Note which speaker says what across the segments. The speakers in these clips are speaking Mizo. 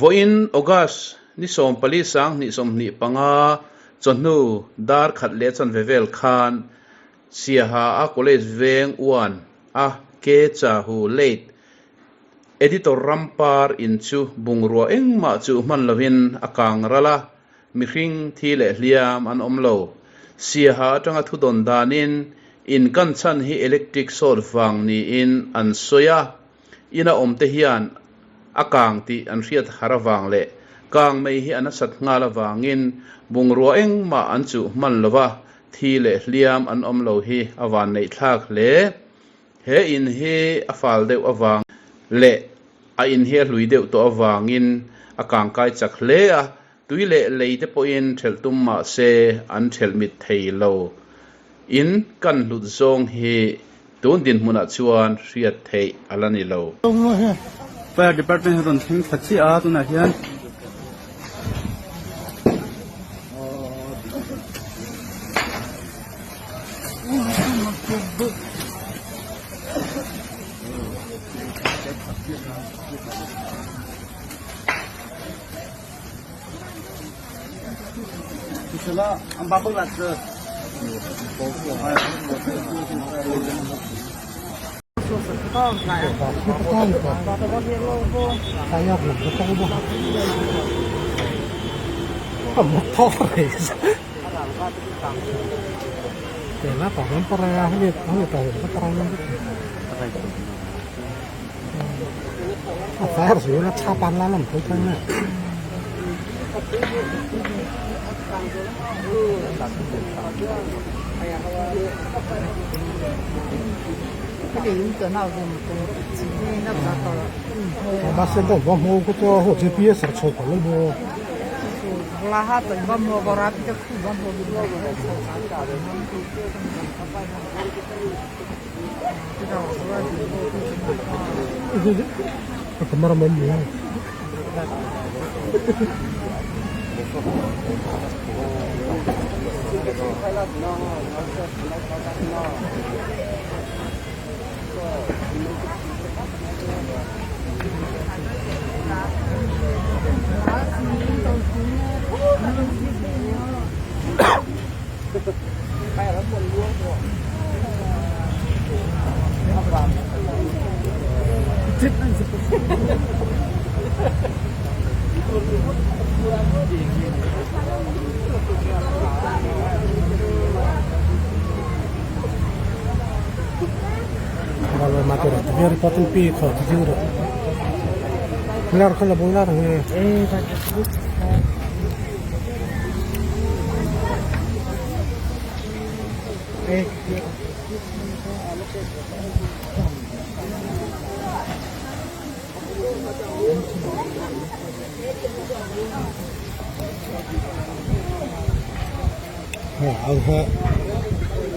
Speaker 1: Vawiin August ni 14 2025 chawhnu dar khat leh chanve vel khan Siaha a College Veng One a Ke Cha Hu Late Editor Rampar in chu bungrua engmah chu hman lovin a kang ral a, mihring thi leh hliam an awm lo. Siaha atanga thudawn danin in kan chhan hi electric short vang niin an sawi a, ina awmte hian a kang tih an hriat har avang leh kang mai hi a nasat nghal avangin bungrua engmah an chuh hman lova, thi leh hliam an awm lo hi a vanneih thlak hle. He in hi a fal deuh avang leh a in hi a hlui deuh tawh avangin a kangkai chak hle a, tui leh lei te pawhin ṭhelh tum mah se an ṭhelh mit thei lo. In kan hlut zawng hi tun dinhmunah chuan hriat theih a la ni lo.
Speaker 2: Fire department hi rawn thleng thla chiah a tunah hian.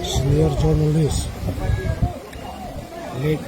Speaker 3: Senior journalist late